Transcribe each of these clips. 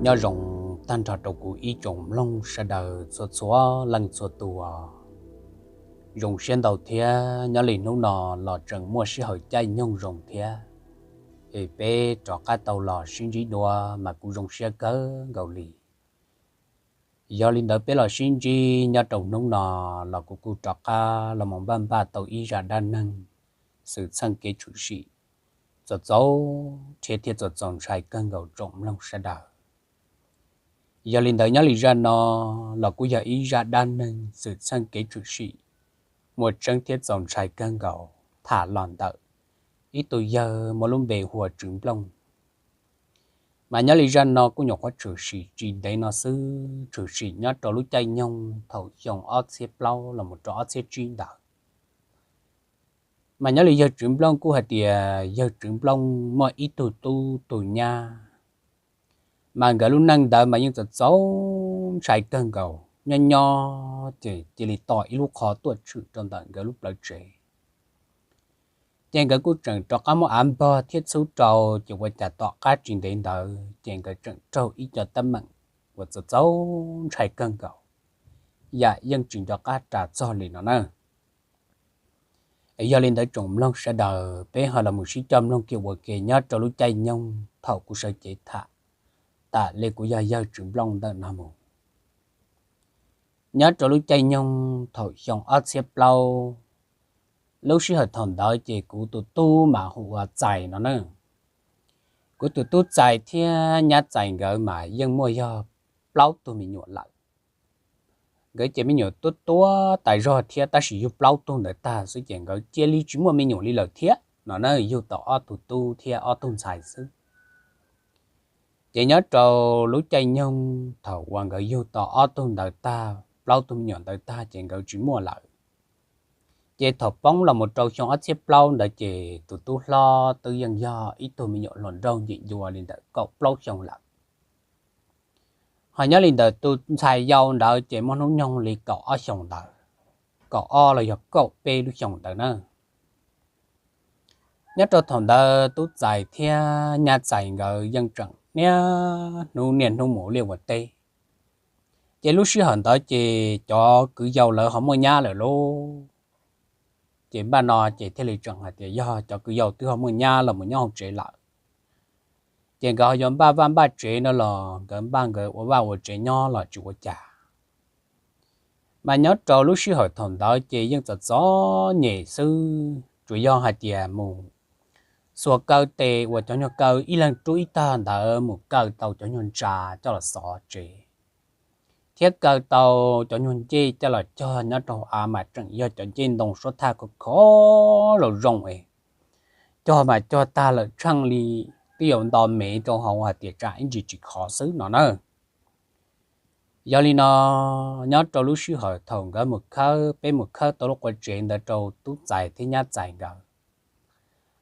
Nyob zoo tag nrho rau kuv ib tsoom mloog sawv daws txhua txhua leej txhua tus. Zoo siab ntau thiab nyob li hnub no los tseem muaj sij hawm caij nyoog zoo thiab, es peb rov qab tau los sib ntsib dua mas kuv zoo siab kawg nkaus li. Yog li ntawd peb los sib ntsib nyob rau hnub no los kuv kuj rov qab los mus npaj npaj tau ib zaj dab neeg xwm txheej kev tshwm sim txaus txaus rhiab thiab txaus txaus ntshai kawg nkaus tsoom mloog sawv daws. Yog li ntawd nyob li zaj no los kuj yog ib zaj dab neeg xwm txheej kev tshwm sim muaj tseeb thiab txaus ntshai kawg nkaus tham los ntawm ib tug yawg muaj lub npe hu ua Tswv Nplooj. Mas nyob li zaj no kuj nyuam qhuav tshwm sim tsis ntev no xwb, tshwm sim nyob rau lub caij nyoog thaum xyoo ob txhiab plaub los mus rau ob txhiab tsib ntawd. Mas nyob li yawg Tswv Nplooj kuj hais tias yawg Tswv Nplooj muaj ib tug tub tus nyab, mas nkawd lub neej ntawd mas yeej txaus txaus ntshai kawg nkaus, nyob nyob ces cia li tos ib lub qhov tuaj tshwm rau ntawm nkawd lub plawv tsev. Ces nkawd kuj tseem rov qab muab av npog thiab txhub rau, ces ua cas tom qab tsis ntev ntawd ces nkawd tseem raug ib co teeb meem uas txaus txaus ntshai kawg nkaus, yam yeej tsis nco qab ras txog li no na. Yog li ntawd tsoom mloog sawv daws peb ho los mus sib coj mloog kiag ua ke nyob rau lub caij nyoog thaum kuv sawv cev tham, tam li kuv yog yawg Tswv Nplooj ntawm no mus. Nyob rau lub caij nyoog thaum xyoo ob txhiab plaub, lub sij hawm thaum ntawd ces kuv tus tub mas hu ua Txais no na. Kuv tus tub Txais thiab nyab Txais nkawd mas yeej muaj yog plaub tug me nyuam lawm. Nkawd ces me nyuam tuab tuab tas zog thiab, tab sis yug plaub tug ntawd tag xwb ces nkawd cia li tsis muaj me nyuam li lawm thiab no na, yug tau ob tug tub thiab ob tug ntxhais xwb. Ces nyob rau lub caij nyoog thaum uas nkawd yug tau ob tug ntawd tag, plaub tug me nyuam ntawd tag ces nkawd tsis muaj lawm. Ces thaum poob los mus rau xyoo ob txhiab plaub ntawd ces tus tub hlob twb yeej yog ib tug me nyuam hluas nraug ncim ncua li ntawm kaum plaub xyoo lawm. Ho nyob li ntawm tus ntxhais yau ntawd ces muaj hnub nyoog li kaum ob xyoos ntawd, kaum ob los yog kaum peb lub xyoos ntawd na. Nyob rau thaum ntawd tub Txais thiab nyab Txais nkawd yeej tseem niaj hnub niaj hnub mus ua liaj ua teb. Ces lub sij hawm ntawd ces cov kwv yau lawv ho muaj nyab lawm lauj. Ces npaj no ces thiaj li tseem hais tias yog cov kwv yau twb ho muaj nyab los mus nyob hauv tsev lawm, ces nkawd ho yuav npaj vaj npaj tsev no los nkawd npaj nkawd ua vaj ua tsev nyob los tsis ua cas. Mas nyob rau lub sij hawm thaum ntawd ces yeej txom txom nyem xwb, tsuas yog hais tias mus xuas kaw tes uas cov nyuag kaw ib leeg rub ib tag ntawd mus kaw tau cov nyuag ntsa coj los xov tsev, thiab kaw tau cov nyuag ncej coj los cog nyob rau av mas tseem yog cov ncej ntoo suab thaj khov khov zoo zoo es cog mas cog tag lawm tsheej li twb yuav nto mev rau hauv hais tias tsam ib ntsis tsis khov xwb no na. Yog li no, nyob rau lub sij hawm thaum nkawd mus khawb, peb mus khawb tau lub quav tsev ntawd rau tub Txais thiab nyab Txais nkawd,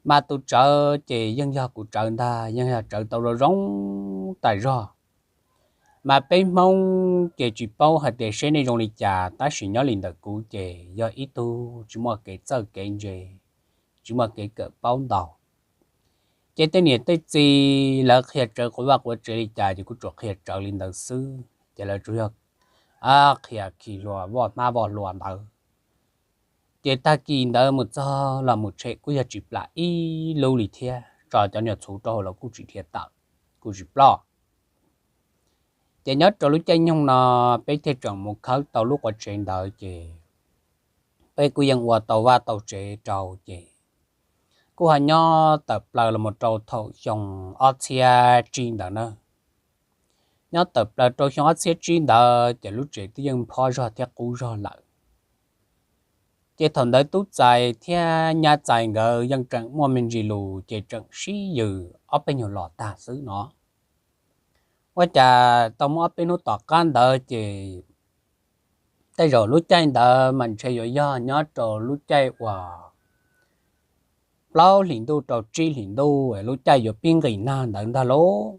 mas tus tsawv ces yeej yog kuv tsawv ntag, yeej yog tsawv tau zoo zoo tas zog. Mas peb Hmoob ces tsis paub hais tias seb nej zoo li cas, tab sis nyob li ntawm kuv ces yog ib tug tsis muaj kev txawj kev ntse, tsis muaj kev kawm paub ntau. Ces tej niam tej txiv lawv qhia tsawv quav vaj quav tsev li cas ces kuv tsuas qhia tsawv li ntawd xwb, ces lawv tsuas yog qhia khi hlua voj hmab voj hlua ntawd. Ces tag kis ntawd mus txog los mus tshem kuj yog tsis plam ib lub li thiab, tso cov nyuag txhuv rau hauv los kuj tsis dhia tawm, kuj tsis ploj. Ces nyob rau lub caij nyoog no peb thiaj tseem mus khawb tau lub quav tsev ntawd ces peb kuj yeej ua tau vaj tau tsev rau ces kuj ho nyob tawm plaws los mus rau thaum xyoo ob txhiab tsib ntawd na. Nyob tawm plaws rau xyoo ob txhiab tsib ntawd ces lub tsev twb yeej phob zog thiab qub zog lawm. Ces thaum ntawd tub Txais thiab nyab Txais nkawd yeej tseem muaj me ntsis lus ces tseem sib yws ob peb nyuag los tag xwb no. Ua cas tau muaj ob peb hnub tom qab ntawd ces tej zaum lub caij ntawd mas ntshe yuav yog nyob rau lub caij uas plaub hlis ntuj rau tsib hlis ntuj lub caij yuav pib nqis nag ntawd ntag lauj.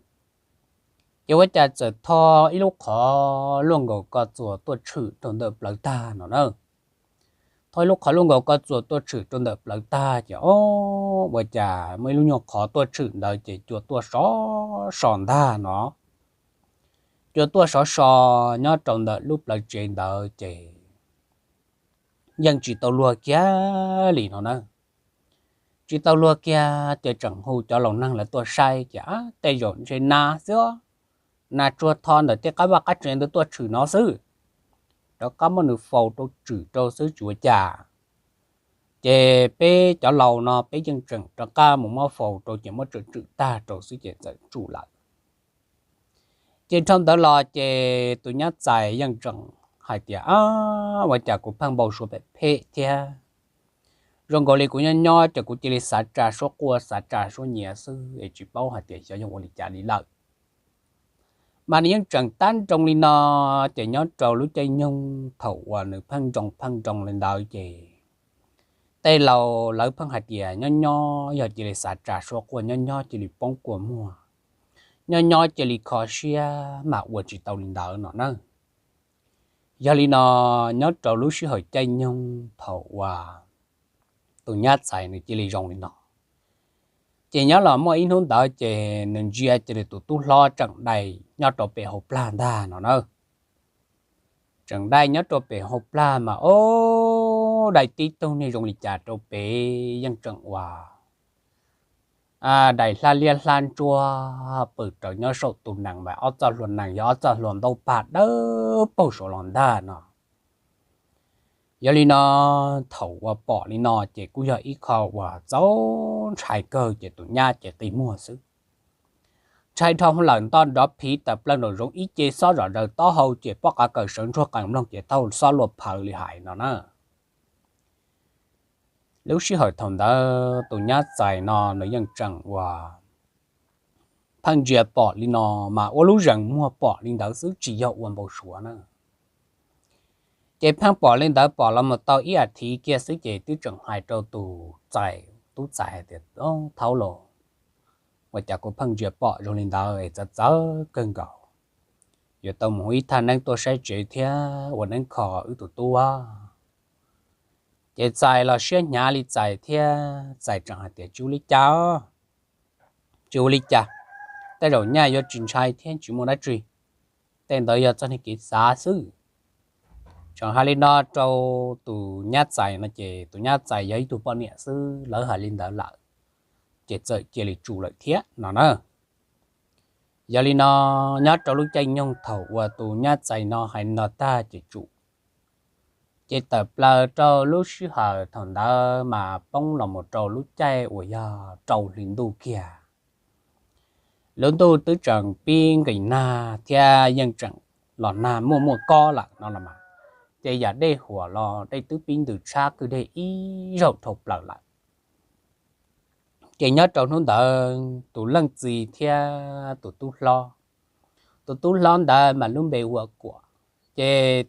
Ces ua cas txawm tho ib lub qhov luaj nkaus ko txuas tuaj tshwm rau ntawm plawv tag no na. Tho ib lub qhov luaj nkaus ko txuas tuaj tshwm rau ntawm plawv tag ces o, ua cas muaj ib lub nyuag qhov tuaj tshwm ntawd ces cua tuaj sov so ntag no. cua tuaj sov so nyob rau ntawm lub plawv tsev ntawd ces yeej tsis tau luag kiag li no na. Tsis tau luag kiag ces tseem hu cov laus neeg lawv tuaj saib ces tej zaum ntshe nas xwb, nas tsuag tho ntawm tej qab vaj qab tsev ntawd tuaj tshwm no xwb, rov qab muab nws faus rau tswm rau xwb tsis ua cas. Ces peb cov laus no peb yeej tseem rov qab mus muab faus rau ces muab tswm tswm tag rau xwb ces txawm tsum lawm. Ces dhau ntawd los ces tus nyab txais yeej tseem hais tias, Ab, ua cas kuv pheej npau suav phem phem thiab? Zoo nkaus li kuv nyob nyob ces kuv cia li xav tsa suab quaj xav tsa suab nyiav xwb es tsis paub hais tias xyov yog ua li cas li lawm. Mas nws yeej tseem tab nroo li no, ces nyob rau lub caij nyoog thaum uas nws pheej nroo pheej nroo li ntawd ces tej laus lawv pheej hais tias nyob nyob yog cia li xav tsa suab quaj, nyob nyob cia li poob kua muag, nyob nyob cia li kho siab mas ua tsis tau li ntawd no na. Yog li no, nyob rau lub sij hawm caij nyoog thaum uas tus nyab txais nws cia li zoo li no, ces nyob los muaj ib hnub ntawd ces nws ntsia cia li tus tub hlob tseem dai nyob rau pem hauv plag ntag no na. Tseem dai nyob rau pem hauv plag mas ob, dai tib tug niag zoo li cas rau pem yeej tseem ua dais hlab liab hlab ntsuab pw raws nyob saum tus nees mas ob txoj hlua nees yog ob txoj hlua ntaub pag dawb paug saud los ntag no. Yog li no, thaum uas pom li no ces kuj yog ib qho uas txaus ntshai kawg ces tus nyab ces qi muag xwb. Ntshai dhau lawm nto nrov phiv tawm plaws nraum zoov ib ce xob zom zaws taub hau ces pob qa kawm sawv ntsuag qees mloog ces taub hau xob luaj phawv li hais no na. Lub sij hawm thaum ntawd tus nyab txais no nws yeej tseem ua pheej ntsia pom li no mas ua lub zeem muag pom li ntawd xwb tsis yog ua npau suav na. Ces pheej pom li ntawd pom los mus tau ib as thiv kiag xwb ces twb tseem hais rau tus txais, tub txais hais tias, Thaub los, ua cas kuv pheej ntsia pom zoo li ntawd es txawv txawv kawg nkaus, yuav tau mus hu ib thaj neeb tuaj saib tsev thiab ua neeb kho wb tus tub. Ces txais los siab hnyav li txais thiab txais tseem hais tias, Tsis ua li cas, tsis ua li cas, tej zaum nyaj yuav tsis ntshai thiab tsis muaj dab tsi, tej ntawd yog txoj niag kev xav xwb. Tseem hais li no rau tus nyab txais no ces tus nyab txais yog ib tug poj niam xwb, lawv hais li ntawd lawm ces txawm cia li tsum lawm thiab no na. Yog li no, nyob rau lub caij nyoog thaum uas tus nyab txais no hais no tag ces tsum, ces tawm plaws rau lub sij hawm thaum ntawd mas poob los mus rau lub caij uas yog rau hli ntuj kiag. Lub ntuj twb tseem pib nqis nag thiab yeej tseem los nag muaj muaj kob lawm no los mas, ces yam dej huam los dej twb pib ntws tshab kwj deg ib zaug dhau plaws lawm. Ces nyob rau hnub ntawd tus leej txiv thiab tus tub hlob, tus tub hlob ntawd mas lub npe hu ua Kuam, ces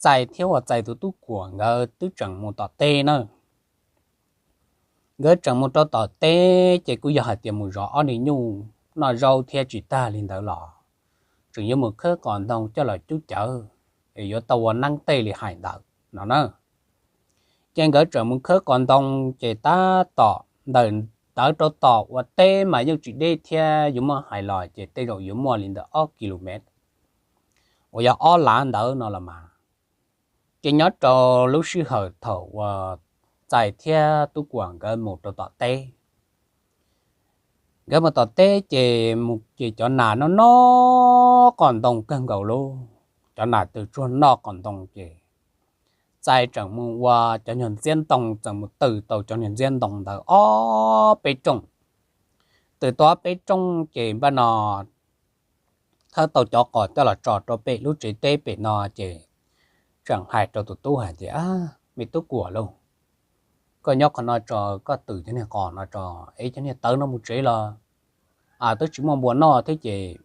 txais thiab uas txais tus tub Kuam nkawd twb tseem mus tom teb na. Nkawd tseem mus rau tom teb ces kuj yog hais tias mus zov ob niag nyuj noj zaub thiab tsis tag li ntawd los tseem yuav mus khawb qos ntoo coj los cub cawv es yuav tau ua neeb tej li hais ntawd no na. Ces nkawd tseem mus khawb qos ntoo ces tab tom ntawm ntawd rau tom ua teb mas yeej tsis deb thiab yuav muab hais los ces tej zaum yuav muaj li ntawm ob ki lu mev uas yog ob lav ntawd no los mas. Ces nyob rau lub sij hawm thaum uas txais thiab tub Kuam nkawd mus rau tom teb, nkawd mus tom teb ces mus ces cov nas noj noj qos ntoo kawg nkaus lauj. Cov nas twm tsuag noj qos ntoo ces txais tseem mus ua cov nyuag ntxiab ntoo, txeem mus twm tau cov nyuag ntxiab ntoo ntawd ob peb rooj. Twm tau ob peb rooj ces npaj no thawb tau cov qos coj los tso rau pem lub tsev teb pem no ces tseem hais rau tus tub hais tias, Me tub Kuam lauj, koj nyob qhov no tso, koj twm cov niag qos no tso, ev cov niag tawv no mus tsev los twb tsis muaj npua noj thiab ces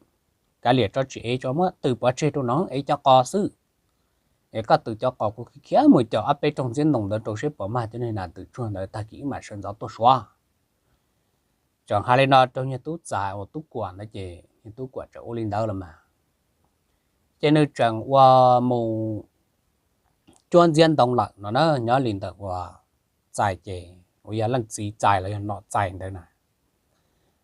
kav liam tso, tsis ev tso, muab twm pov tseg rau no, ev cov qos xwb. Es koj twm cov qos, kuv khiav mus caum ob peb rooj ntxiab ntoo ntawd rau seb puas mag cov niag nas twm tsuag ntawd, tag kis wb mam sawv ntxov tuaj suav. Tseem hais li no rau niag tub txais uas tub Kuam ntawd ces niag tub Kuam tseem ua li ntawd los mas, ces nws tseem ua mus cuab ntxiab ntoo lawm no na. Nyob li ntawm uas txais ces uas yog leej txiv txais los yog nom txais ntawd na,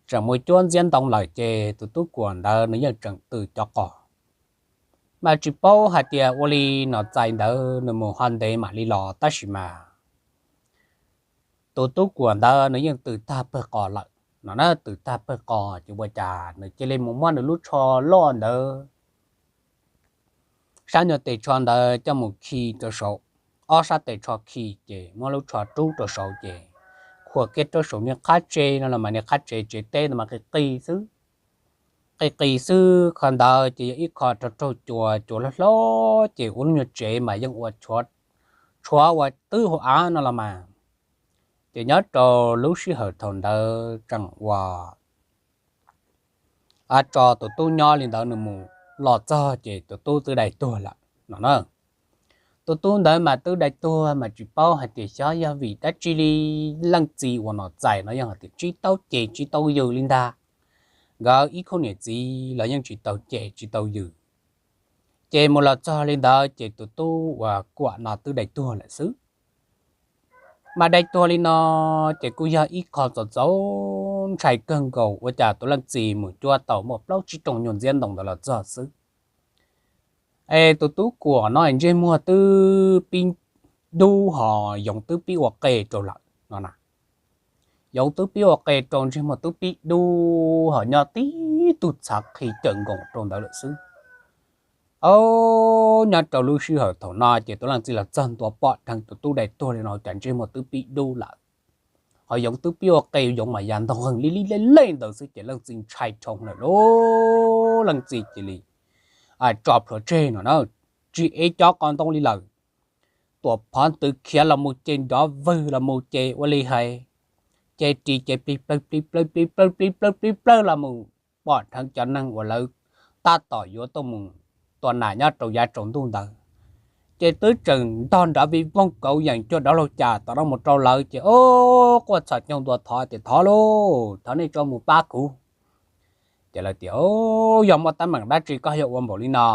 tseem mus cuab ntxiab ntoo lawm ces tus tub Kuam ntawd nws yeej tseem twm cov qos. Mas tsis paub hais tias ua li nom txais ntawd nws mus ho ntev mam li los, tab sis mas tus tub kuam ntawd nws yeej tws tag pawg qos lawm no na, tws tag pawg qos ces ua cas nws cia li mus muab nws lub tsho loj ntawd, sab nyuag tes tsho ntawd coj mus khi rau saum, ob sab tes tsho khi ces muab lub tsho rub rau saud ces khuam kiag rau saum niag qab tsev no los mas niag qab tsev tsev teb no mas qis qis xwb. Qis qis xwb, qhov ntawd ces yog ib qho raug raug cua, cua hlob hlob ces ua lub nyuag tsev mas yeej ua tshuav ua twb hauv av no los mas. Ces nyob rau lub sij hawm thaum ntawd tseem ua tso tus tub nyob li ntawd, nws mus los txog ces tus tub twb dai tuag lawm no na. Tus tub ntawd mas twb dai tuag mas tsis paub hais tias xyov yog vim dab tsi li, leej txiv uas nom txais no yeej hais tias tsis tau cem tsis tau yws li ntag. Nkawd ib khub niam txiv los yeej tsis tau cem tsis tau yws. Ces mus los txog li ntawd ces tus tub uas kuam no twb dai tuag lawm xwb. Mas dai tuag li no ces kuj yog ib qho txaus txaus ntshai kawg nkaus, ua cas tus leej txiv mus cuab tau muaj plaub tsib rooj nyuag ntxiab ntoo ntawd los txog xwb, es tus tub kuam no ntsej muag twb pib dub ho yoov twb pib ua qe rau lawm no na. Yoov twb pib ua qe rau, ntsej muag twb pib dub ho nyob tib tug txhav qhi cawm nkoos rau ntawd lawm xwb. Au, nyob rau lub sij hawm thaum no ces tus leej txiv los txog ntua pom dheev tus tub dai tuag li no cas ntsej muag twb pib dub lawm, ho yoov twb pib ua qe, yoov mas ya ntog heev li li lej lej ntawd xwb ces leej txiv ntshai dhau lawm lauj. Leej txiv cia li tso plhuav tseg no na, tsis ev cov qos ntoo li lawm, tuam phov ntws khiav los mus ces nrov vwg los mus ces ua li hais, ces ris ces plig plawg plig plawg plig plawg plig plawg plig plawg los mus pom dheev cov neeg uas lawv tab tom yuav tuaj mus tua nas nyob rau yav tsaus ntuj ntawd. Ces twb tseem ntog nrov vij voog kauv yeem cuag dov laug cas tom no mus rau lawv ces, o, quaj txhos caug ntua thov tias, Thov lauj, thov nej tso mus pab kuv. Ces lawv tias, Yog muaj teeb meem dab tsi koj yuav ua npaum li no?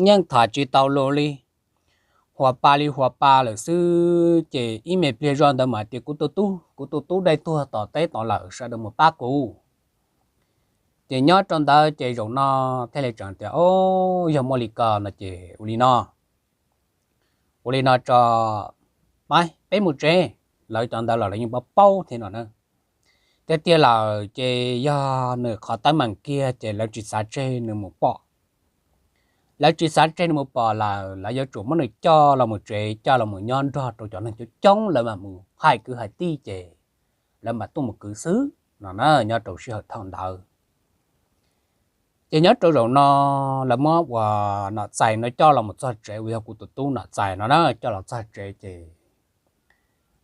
Yeej tham tsis tau lus li, huas pa li huas pa lawm xwb. Ces ib me pliag zoj ntawd mas tias, Kuv tus tub, kuv tus tub dai tuag tom teb tod lawm, sawv daws mus pab kuv. Ces nyob rau ntawd ces zaum no thiaj li tseem tias, O, yog muaj li ko no ces ua li no, ua li no tso, peb mus tsev. Lawv cov ntawd los lawv yeej paub paub thiab no na. Tiag tiag lawm ces yog nws qhov teeb meem kiag ces lawv tsis xav tseg nws mus pom. Lawv tsis xav tseg nws mus pom lawm, lawv yuav tsum muab nws coj los mus tsev, coj los mus nyob nrog rau cov neeg coob coob, lawv mam mus hais kwv hais tij ces lawv mam tuaj mus kwv xwb no na. Nyob rau sij hawm thaum ntawd ces nyob rau zaum no lawv muab uas nom txais no coj los mus txog tsev, uas yog kuv tus tub nom txais no na, coj los txog tsev ces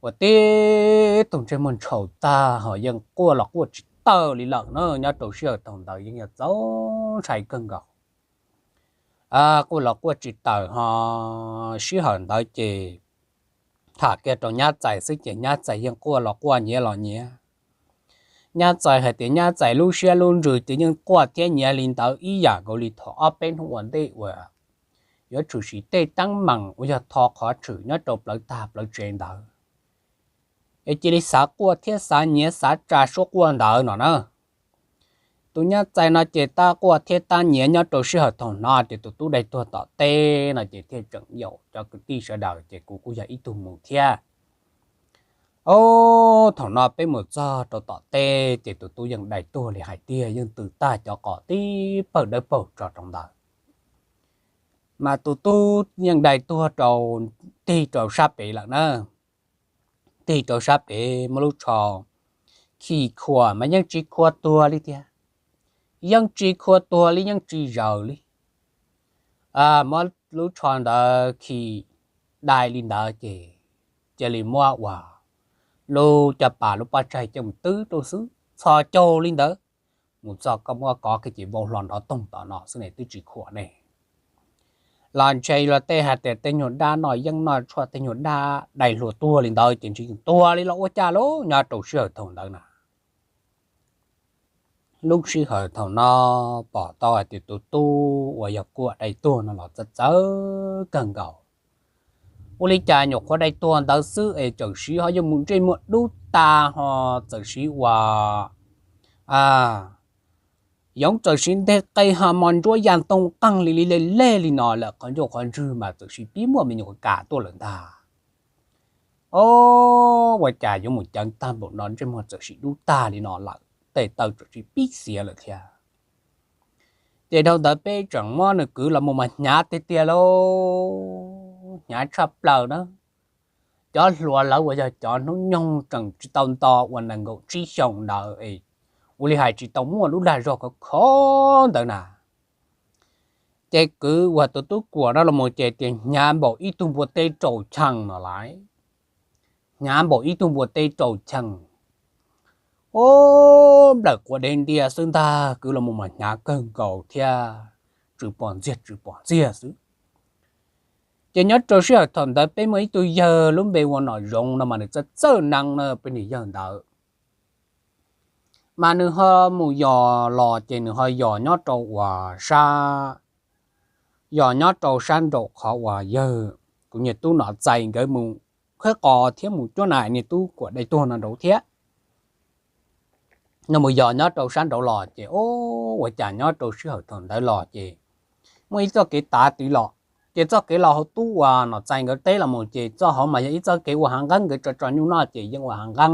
ua tib tug ntsej muag ntshaus tag ho yeej quaj los quaj tsis tawm li lawm na. Nyob rau sij hawm thaum ntawd yeej yog txaus ntshai kawg nkaus, quaj los quaj tsis tawm ho sij hawm ntawd ces tham kiag rau nyab txais xwb ces nyab txais yeej quaj los quaj nyiav los nyiav. Nyab txais hais tias nyab txais lub siab lub ntsws ces yeej quaj thiab nyiav li ntawd ib yam nkaus li thaum ob peb hnub ua ntej uas yuav tshwm sim tej teeb meem uas yog tho qhov tshwm nyob rau plawv tag plawv tsev ntawd, es cia li xav quaj thiab xav nyiav xav tsa suab quaj ntawd no na. Tus nyab txais no ces tab quaj thiab tab nyiav nyob rau sij hawm thaum no ces tus tub dai tuag tom teb no ces thiaj tseem yaum cov kwv tij sawv daws ces kuv kuj yog ib tug mus thiab. Ob, thaum no peb mus txog rau tom teb ces tus tub yeej dai tuag li hais tiag, yeej tws tag cov qos tib pawg dawb paug tso rau ntawd. Mas tus tub yeej dai tuag rau, tig rau sab pem lawm na. Tig rau sab pem muab lub tsho khi khuam mas yeej tsis khuam tuag li tiag, yeej tsis khuam tuag li, yeej tsis zaws li. Muab lub tsho ntawd khi dai li ntawd ces cia li muab uas lub caj pas lub pob tsaig coj mus twb rau xwb, txhos caug li ntawd. Mus txog koj muab kov kiag ces vau hlo nrov toog tom no xwb ne, twb tsis khuam ne. Los ntshe los tej hais tias tej nyuag dab noj yeeb noj tshuaj, tej nyuag dab dai hluas tuag li ntawd ces ntshe yeej tuag li los ua cas lauj. Nyob rau sij hawm thaum ntawd na, lub sij hawm thaum no pom tau hais tias tus tub uas yog kuam dai tuag no los txawv txawv kawg nkaus. Ua li cas nyuam qhuav dai tuag ntawd xwb es txawm siv ho yuav mus ntsej muag dub tas ho txawm siv uas yoov txawm sis nteg qe ho mos ntsuab ya ntoo qeeg li li lej lej li no lawm, qhov ncauj qhov ntswg mas txawm sis pib muaj me nyuam kas tuaj lawm ntag. O, ua cas yuav mus ceev tag npaum no, ntsej muag txawm sis dub tag li no lawm, tes taw txawm sis pib xiav lawm thiab. Ces dhau ntawd peb tseem muab nws kwv los mus mas hnyav tiag tiag lauj, hnyav tshaj plaws na. Cov hluas lawv uas yog cov hnub nyoog tseem tsis tau nto uas nees nkaum tsib xyoos ntawd es ua li hais tsis tau muaj lub dag zog khov khov ntawd na. Ces kwv uas tus tub kuam no los mus ces tias hnyav npaum ib tug npua teb rau cheej no lawm, hnyav npaum ib tug npua teb rau cheej. O, nplawm quav dev ntias xwb ntag, kwv los mus mas hnyav kawg nkaus thiab, tsw pom ntxiag tsw pom ntxiag xwb. Ces nyob rau sij hawm thaum ntawd peb muaj ib tug yawg lub npe ua Nom Zoov no mas nws txawj txawj nees na, peb niag yawg ntawd mas nws ho mus yos los ces nws ho yos nyob rau uas sab, yos nyob rau sab nraum qhov uas yawg kuv niag tub Nom Txais nkawd mus khawb qos thiab mus cuab na, niag tub kuam dai tuag no nraud thiab. Nws mus yos nyob rau sab nraud los ces o, ua cas nyob rau sij hawm thaum ntawd los ces muaj ib txoj kev tav tid los, ces txoj kev los hauv tub uas Nom Txais nkawd teb los mus ces txoj hauv mas yog ib txoj kev ua hav nqeeb, nkawd tso tso nyuj noj ces yeej ua hav nqeeb.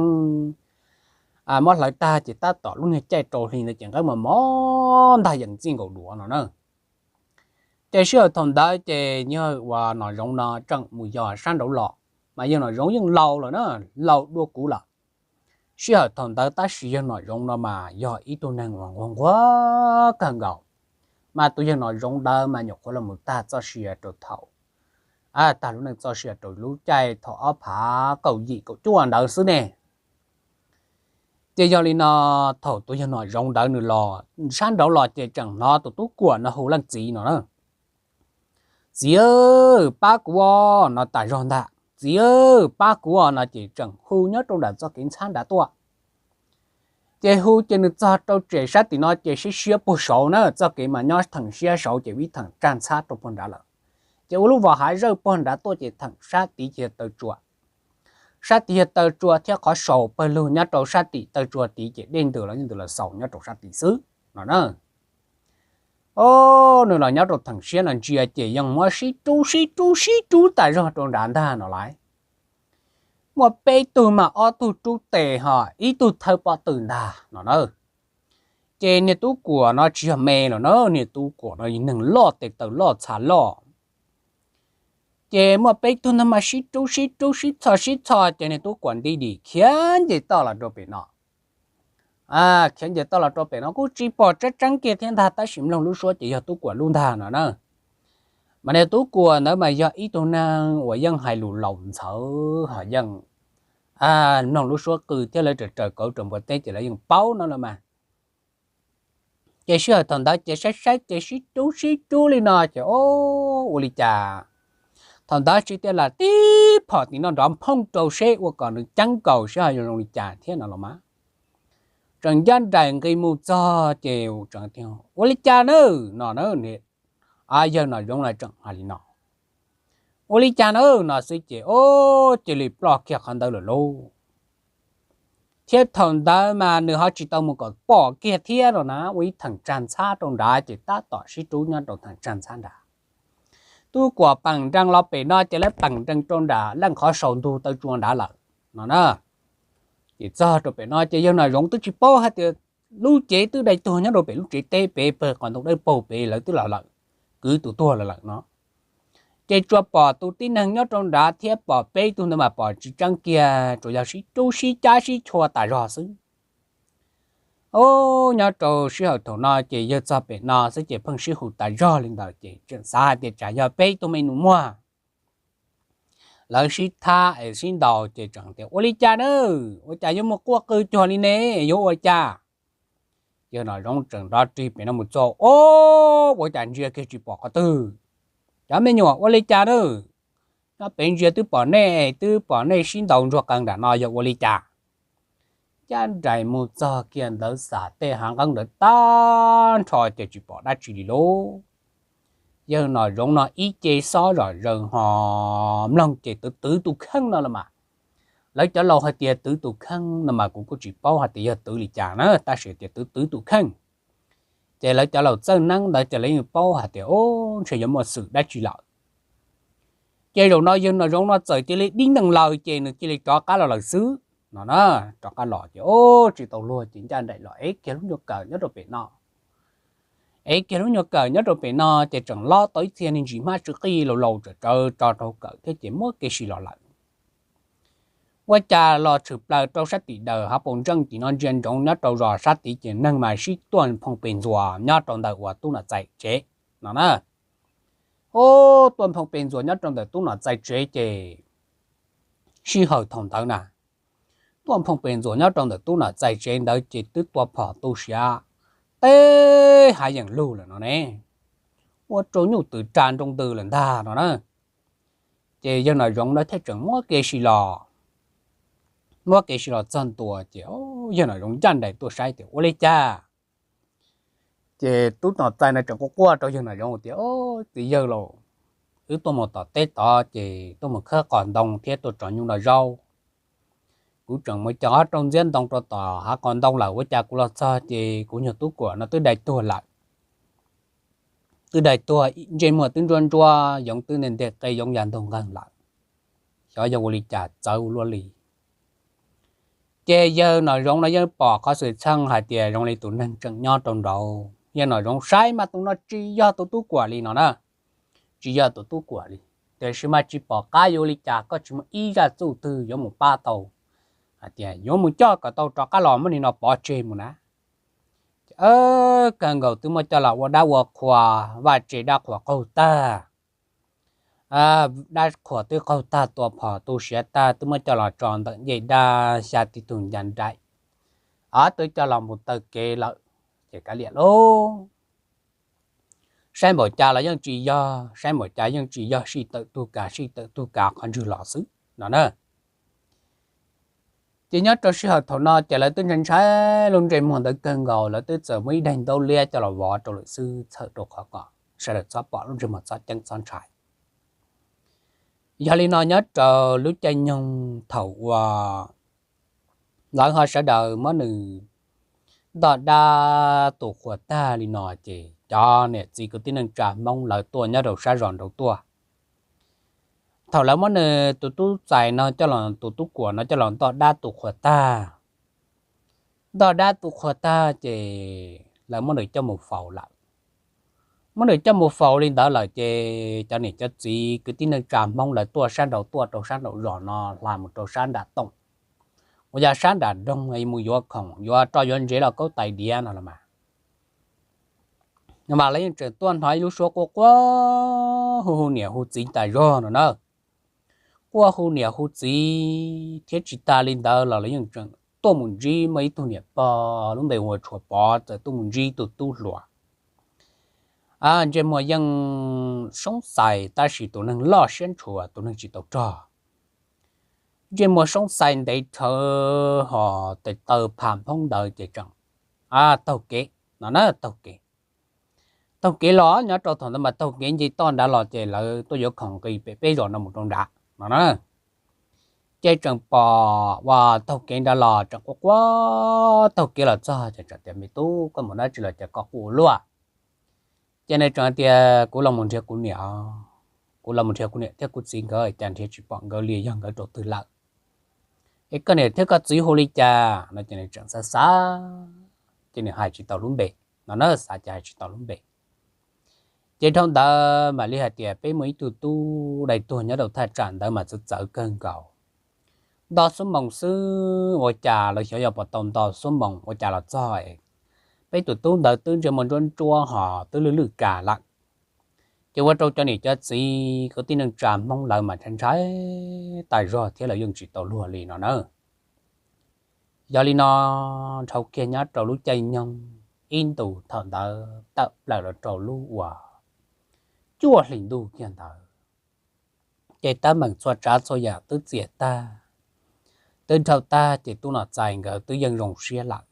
Muab hlawv tag ces tab tom lub niag caij rau hli ntawd ces nqeeb mos mos ntag, yeej txij nkaus duav no na. Ces sij hawm thaum ntawd ces yawg uas Nom Zoov no tseem mus yos sab nraud los, mas yawg Nom Zoov yeej laus lawm na, laus dua kuv lawm. Sij hawm thaum ntawd tab sis yawg Nom Zoov no mas yog ib tug neeg uas nquag nquag kawg nkaus, mas tus yawg Nom Zoov ntawd mas nyuam qhuav los mus tag txoj sia rau thaum, tag lub neej txoj sia rau lub caij thaum ob phav kaum yim kaum cuaj ntawd xwb ne. Ces yog li no, thaum tus yawg Nom Zoov ntawd nws los sab nraud los ces tseem hnov tus tub kuam no hu leej txiv no na, txiv, pab kuv no tas zog ntag, txiv, pab kuv no ces tseem hu nyob rau nram txoj kev ntxhab nrad tuaj. Ces hu ces nws txog rau tsev sab tim no ces siab siab puag saud na, txoj kev mas nyob theem siab saud ces ib theem tsaj ntxhab rau puag nrad lawm. Ces ua lub vos hav zawj puag nrad tuaj ces theem sab tid ces yog taw tsua, sab tid yog taw tsua thiab qhov saus pawg lug nyob rau sab tim taw tsua tid ces dej ntws los yeej ntws los xaus nyob rau sab tid xwb no na. O, nws los nyob rau theem siab no ntsia ces yeej muab sib rub sib rub sib rub tas zog rau nrad ntag no lawm. Muaj peb tug mas ob tug rub tes ho ib tug thawb pob tw ntag no na. Ces niag tub kuam no tsis yog me los na, niag tub kuam no neeg loj tes taw loj txha loj. Ces muaj peb tug ntawd mas sib rub sib rub sib txho sib txho ces niag tub kuam nti dim khiav nce toj los rau pem no. Khiav nce toj los rau pem no kuj tsis pom tseeb tseeb kiag thiab ntag, tab sis mloog lub suab ces yog tub kuam lub ntag no na. Mas niag tub kuam ntawd mas yog ib tug neeg uas yeej hais lus laus ntxhawv ho yeej mloog lub suab qw thiab lawv raws raws kauv raws npua teb ces lawv yeej paub no los mas. Ces sij hawm thaum ntawd ces saib saib ces sib rub sib rub li no ces o, ua li cas thaum ntawd tsis tias lam tib phom tim no nrov nphooj rau seb ua kom nws ceeb nkaus seb ho yuav zoo li cas thiab no los mas. Tseem ncaj nraim nqis mus txog ces tseem tias ua li cas na no na, yawg Nom Zoov no tseem hais li no, ua li cas na no xwb ces o, cia li ploj kiag qhov ntawd lawm lauj. Thiab thaum ntawd mas nws ho tsis tau mus kom pom kiag thiab no na, ua ib theem tsag ntxhab rau nrad ces tab tom sib rub nyob rau theem tsag ntxhab nrad. Tub kuam peem nrees los pem no ces lawv peem nrees rau nram leej qhov saum ntug taw tsua nrad lawm no na. Ces txog rau pem no ces yawg Nom Zoov twb tsis paub hais tias lub cev twb dai tuag nyob rau pem lub tsev teb pem pawg qos ntoo dawb paug pem lawv twb los lawm, kwv tus tuag los lawm no. Ces tsuas pom tus tib neeg nyob rau nrad thiab pom peb tug ntawd mas pom tsis tseeb kiag, tsuas yog sib rub sib cab sib chua tas zog xwb. O, nyob rau sij hawm thaum no ces yawg txog pem no xwb ces pheej sib hu tas zog li ntawd ces tseem xav hais tias tsam yog peb tug me nus muag lawv sib thab es sib ntaus ces tseem tias ua li cas na, ua cas yuav mus quaj qw cuag li ne, yuav ua cas? Yawg Nom Zoov tseem nrov rig pem no mus txog, o, ua cas ntsia kiag tsis pom qhov twg. Cov me nyuam ua li cas na, nyob pem ntsia twb pom nej, twb pom nej sib ntaus ntsuag qees nram no yog ua li cas? Ncaj nraim mus txog kiag ntawd xam tej hav nqeeb ntawd tag nrho ces tsis pom dab tsi li lauj. Yawg Nom Zoov no ib ce xob zom zaws ho mloog ces twv twv tus kheej no los mas. Lawv cov laus hais tias twv tus kheej no mas kuv kuj tsis paub hais tias yog twv li cas na, tab sis tias twv twv tus kheej. Ces lawv cov laus txawj neeb ntawd ces lawv yeej paub hais tias, Ub, ntshe yuav muaj xwm dab tsi lawm. Ces zaum no yawg Nom Zoov no txawm cia li dib nees lawm ces nws cia li rov qab los lawm xwb no na. Rov qab los ces, Ub, tsis tau luag ces ncaj nraim los ev kiag lub nyuag kawm nyob rau pem no. Ev kiag lub nyuag kawm nyob rau pem no ces tseem lob tau ib txhia niag ntsis hmab tsw qij laus laus tsawv tsawv tso rau kawm thiab ces muab kev sib los lawm. Ua cas los tshwm plaws rau sab tim daws hav paus ntseej tim no ntsia ntsoov nyob rau zos sab tid ces neeg mas sib tuaj nphoo pes ntxuas nyob rau ntawm uas tub Nom Txais tsev no na. Ub, tuaj nphoo pes ntxuas nyob rau ntawm tub Nom Txais tsev ces sij hawm thaum ntawd na, tuaj nphoo pes ntxuas nyob rau ntawm tub Nom Txais tsev ntawd ces twb tua phom tu siav teb hav yeem lug lawm no ne. Ua rau nyuj twm ra nroo ntws lawm ntag no na. Ces yawg Nom Zoov na thiaj tseem muab kev sib los, muab kev sib los txog ntua ces yawg Nom Zoov ncaj nraim tuaj saib tias ua li cas. Ces tub Nom Txais na tseem quaj quaj rau yawg Nom Zoov tias, Txiv yawg laus, wb tuaj mus tom teb tod ces tuaj mus khawb qos ntoo thiab tuaj tso nyuj noj zaub. Kuv tseem mus cog ob rooj ntxiab ntoo rau tom hav qos ntoo lawm ua cas kuv los txog ces kuv nyuag tub kuam no twb dai tuag lawm. Twb dai tuag, ntsej muag twb ntsuab ntsuab, yoov twb nteg nteg qe, yoov ya ntug nqeeg lawm. Xyov yog ua li cas txawv ua luaj li. Ces yawg Nom Zoov no yeej pom qhov xwm txheej hais tias zoo li tus neeg tseem nyob rau nraud. Yawg Nom Zoov saib mas tus no tsis yog tus tub kuam li no na. Tsis yog tus tub kuam li. Tiam sis mas tsis pom qab yuav ua li cas, koj tsis muaj ib zaj txuj twg yuav mus pab tau hais tias yuav mus coj kom tau rov qab los muab nim no pov tseg mus na. Kawg nkaus twb muab coj los ua dab ua qhua, vaj tse dab qhuas qaug tag. Dab qhuas twb qaug tag, tua phom tu siav tag, twb muab coj los tso ntawm ncej dab xya tib tug ncaj nraim. Twb coj los mus taw kev lawm. Ces kav liam lauj, saib npaum cas los yeej tsis yog, saib npaum cas yeej tsis yog, sij tawm tug kas sij tawm tug kas qhov ntswg los xwb no na. Ces nyob rau sij hawm thaum no ces lawv twb ntshai ntshai lub ntsej muag ntawd kawg nkaus, lawv twb txawm muaj ib daim ntaub liab coj los vov rau lawm xwb, txhawm rau qhov kom sawv daws txhob pom lub ntsej muag txhob ceeb txhob ntshai. Yog li no nyob rau lub caij nyoog thaum uas lawv ho sawv daws muab nws ntoj dab tu qhuas tag li no ces cov niam txiv kwv tij neej tsa Hmoob lawv tuaj nyob rau sab zos nraud tuaj. Thaum lawv muab nws tus tub Txais no coj los, tus tub Kuam no coj los ntoj dab tu qhuas tag, ntoj dab tu qhuas tag ces lawv muab nws coj mus faus lawm. Muab nws coj mus faus li ntawd lawm ces cov niam cov txiv kwv tij neej tsa Hmoob lawv tuaj sab nraud, tuaj rau sab nraum zos no hla mus rau sab nram toom, uas yog sab nram nroog mus yuav khoom yuav roj yuav ntsev los kaub tais diav no los mas, no mas lawv yeej tseem tuaj hnov ib lub suab quaj quaj hu hu niam hu txiv tas zog no na. Quaj hu niam hu txiv thiab tsis tas li ntawd los lawv yeej tseem tuaj mus ntsib muaj ib tug niam pog lub npe hu ua Tshuav Pov txawm tuaj mus ntsib tus tub hluas. Ntsej muag yeej soob xais tab sis tus neeg loj siab ntshua, tus neeg tsis tau rog. Ntsej muag soob xais ntev rhawv hos tes taw pham phoob ntawd ces tseem taug kev no na, taug kev, taug kev los nyob rau thaum ntawd mas taug kev nce toj nrad los ces lawv tuaj yuav khoom nqis pem peb zos no mus rau nrad no na. Ces tseem pom uas taug kev nrad los tseem quaj quaj taug kev los txog ces tseem tias, Me tub, koj mus dab tsi los cas koj quaj ua luaj? Ces nws tseem tias, Kuv los mus nrhiav kuv niam, kuv los mus nrhiav kuv niam thiab kuv txiv nkawd, cas nrhiav tsis pom nkawd li, yog nkawd rau twg lawm? Es koj niam thiab koj txiv hu li cas no? Ces nws tseem xav xav, ces nws hais tsis tau lub npe no na, xav ces hais tsis tau lub npe. Ces dhau ntawd mam li hais tias peb muaj ib tug tub dai tuag nyob rau thaj tsam ntawd mas txawv txawv kawg nkaus. Nto xuab moos xwb ua cas lawv xyov yog puas tau nto xuab moos ua cas los txog, peb tus tub ntawd twb ntsej muag ntsuab ntsuab hos twb lwj lwj kas lawm. Ces ua rau cov niam cov txiv kwv tij neej tsa Hmoob lawv mas ntshai ntshai tas zog thiab lawv yeej tsis tau luag li no na. Yog li no, dhau kiag nyob rau lub caij nyoog ib ntus thaum ntawd tawm plaws los rau lub uas cuaj hlis ntuj kiag ntawd, ces teeb meem txhua tsav txhua yam twb txias tag, twb dhau tag ces tub Nom Txais nkawd twb yeej zoo siab lawm.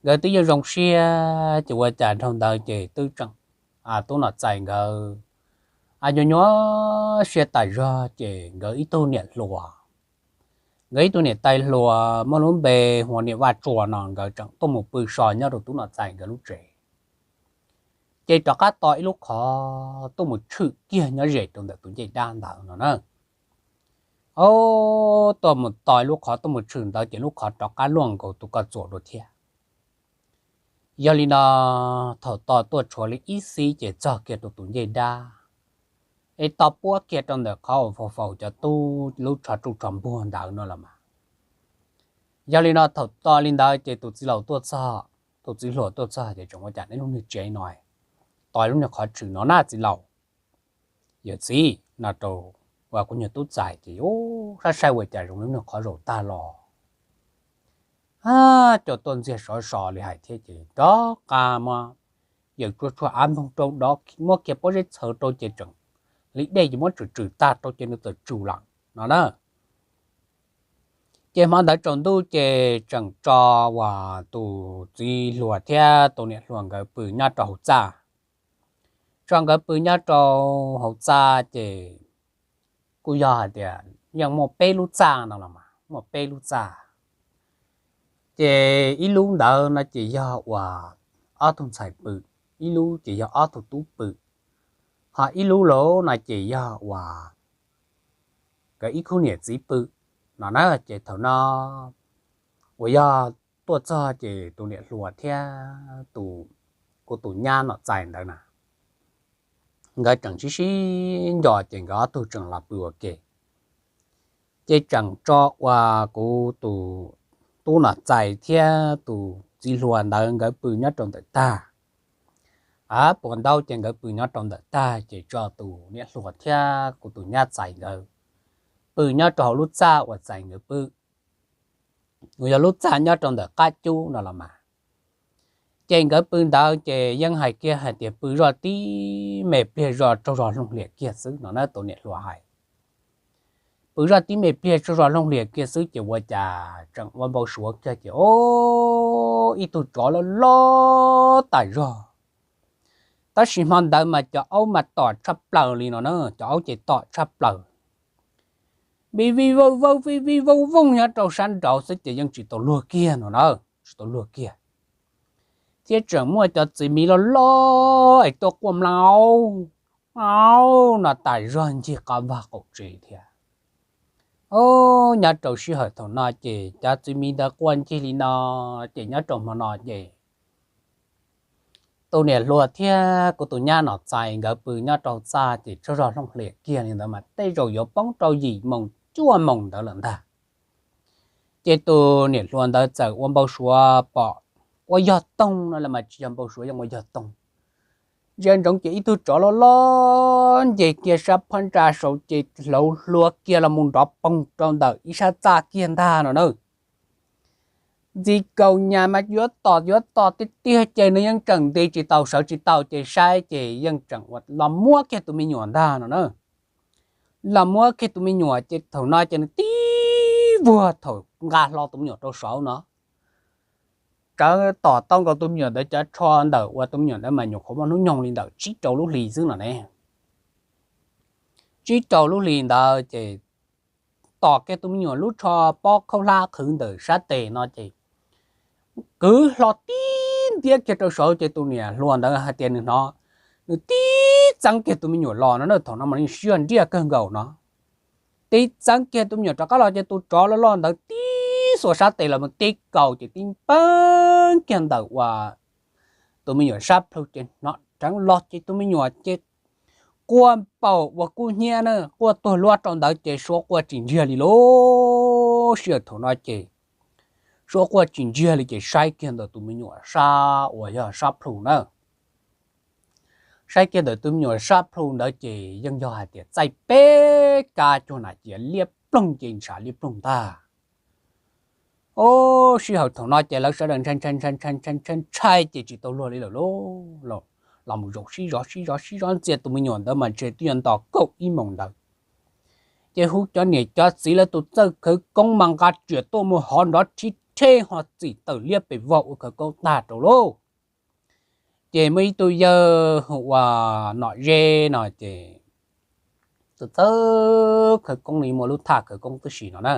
Nkawd twb yeej zoo siab ces ua cas dhau ntawd ces twb tseem, tub Nom Txais nkawd nyuaj nyuaj siab tas zog ces nkawd ib tug niam hluas, nkawd ib tug niam tais hluas muaj lub npe hu ua niam Vaj Tsuas no nkawd tseem tuaj mus pw so nyob rau tub Nom Txais nkawd lub tsev. ces rov qab tos ib lub qhov tuaj mus tshwm kiag nyob ze rau ntawm tus ncej dab ntawd no na. Ob, tuaj mus tos ib lub qhov tuaj mus tshwm ntawd ces lub qhov rov qab luaj nkaus tus koj txuas dua thiab. Yog li no, thaum tos tuaj tshuav li ib xib ces txog kiag rau tus ncej dab, es tos puab kiag rau ntawm qhov uas faus faus cov tub lub tsho ruj tsho npuag ntawd no los mas. Yog li no thaum tos li ntawd ces tus txiv laus tuaj txog, tus txiv hluas tuaj txog ces tseem ua cas neb lub niag tsev no tos lub niag qhov tshwm no na txiv laus? Yawm txiv, no rau uas kuv nyuag tub txais ces ub, saib saib ua cas zoo li lub niag qhov zaum tag los. Coj tuaj ntxiag sov so li hais thiab ces rov qab muab yawm tshuaj tshuaj av npoog rau dov, muab kiag pob zeb txhawv rau ces tseem li dej ces muab tswm tswm tag rau ces nws txawm tsum lawm no na. Ces hmo ntawd tsaus ntuj ces tseem tso uas tus txiv hluas thiab tus niam hluas nkawd pw nyob rau hauv txaj. Tso nkawd pw nyob rau hauv txaj ces kuj yog hais tias yeej muaj peb lub txaj no los mas, muaj peb lub txaj. Ces ib lub ntawd no ces yog uas ob tug ntxhais pw, ib lub ces yog ob tug tub pw, ho ib lub lauj no ces yog uas nkawd ib khub niam txiv pw no na. Ces thaum no uas yog tuaj txog ces tus niam hluas thiab tus, kuv tus nyab nom txais ntawd na, nkawd tseem sib sib nco ces nkawd ob tug tseem los pw ua ke. Ces tseem tso uas kuv tus tub nom txais thiab tus txiv hluas ntawd nkawd pw nyob rau ntawm tag. A, puas ntaub ces nkawd pw nyob rau ntawm tag ces tso tus niam hluas thiab kuv tus nyab txais nkawd pw nyob rau hauv lub txaj uas txais nkawd pw, uas yog lub txaj nyob rau ntawm qab cub no los mas. Ces nkawd pw ntawd ces yeej hais kiag hais tias pw zoj tib me pliag zoj tsaug zog looj hlias kiag xwb no na, tus niam hluas hais. Pw zoj tib me pliag tsaug zog looj hlias kiag xwb ces ua cas tseem ua npau suav kiag ces o, ib tug tsov loj loj tas zog. Tab sis hmo ntawd mas cov aub mas tom tshaj plaws li no na, cov aub ces tom tshaj plaws, vij vij vauj vauj vij vij vauj vooj nyob rau sab nraud xwb ces yeej tsis tau luag kiag no na, tsis tau luag kiag. Thiab tseem muaj cov txiv miv loj loj es tuaj quaj mlauj mlauj no tas zog ncig qab vaj qaum tsev thiab. O, nyob rau sij hawm thaum no ces cov txiv miv ntawd quaj ncig li no, ces nyob rau hmo no ces tus niam hluas thiab kuv tus nyab nom txais nkawd pw nyob rau txaj ces tsaug zog looj hlias kiag li ntawd mas tej zaum yuav poob rau yim moos cuaj moos ntawd lawm ntag. Ces tus niam hluas ntawd txawm ua npau suav pom ua yog toog no los mas tsis yog npau suav, yeej ua yog toog. Ntsia ntsoov ces ib tug tsov loj loj nce kiag sab phab ntsa saud ces hlauv hlua kiag los mus nrov poog rau ntawm ib sab txaj kiag ntag no na. Ntxiv kaus nyas mas yuav tom yuav tom tiag tiag ces nws yeej tseem nti tsis tau sawv tsis tau ces saib ces yeej tseem los muab kiag tus me nyuam ntag no na. Los muab kiag tus me nyuam ces thaum no ces nws tib vuag thaum nqa hlo tus me nyuam rau saud no, tsawv tom tau nkaus tus me nyuam ntawd cov tsho ntawm ua tus me nyuam ntawd mas nyuam qhuav muaj hnub nyoog li ntawm tsib rau lub hlis xwb no ne. Tsib rau lub hlis ntawd ces tom kiag tus me nyuam lub tsho pob khaub hlab qhwv ntawm sab tes no ces kwv hlo tib ntiab kiag rau saud ces tus niam hluas ntawd hais tias nws hnov nws tib txeeb kiag tus me nyuam los no na, thaum no mas sib zog nriaj kawg nkaus no. Tib txeeb kiag tus me nyuam rov qab los ces tus tsov loj loj ntawd tib xuas sab tes los mus tib kaus ces tib npeeb kiag ntawm uas tus me nyuam sab plhu ces hnov rheev los ces tus me nyuam ces quaj npaum uas kub hnyiab na, quaj tuag luab rau ntawd ces suav quaj tsis ntsiag li lauj. Sij hawm thaum no ces suav quaj tsis ntsiag li ces saib kiag ntawm tus me nyuam sab uas yog sab plhu na, saib kiag ntawm tus me nyuam sab plhu ntawd ces yeej yog hais tias txaij peb kab cuag nas cia liab ploog ces ntshav liab ploog ntag. O, sij hawm thaum no ces lawv sawv daws ntshai ntshai ntshai ntshai ntshai ntshai ntshai ces tsis tau luag li lawm lauj. Los mus zaum sib zov sib zov sib zov ntxias tus me nyuam ntawd mas ntshe twb yuav nto kaum ib moos ntawd. Ces hu cov niam cov txiv lawv tus txawj khawv koob mas nqa riam tuaj mus hov nrov rhib rheb ho txim tawm liab pes vog ua khawv koob tag rau lauj. Ces muaj ib tug yawg hu ua Nom Ze no ces tus txawj khawv koob li muaj lub thaj khawv koob tib si no na.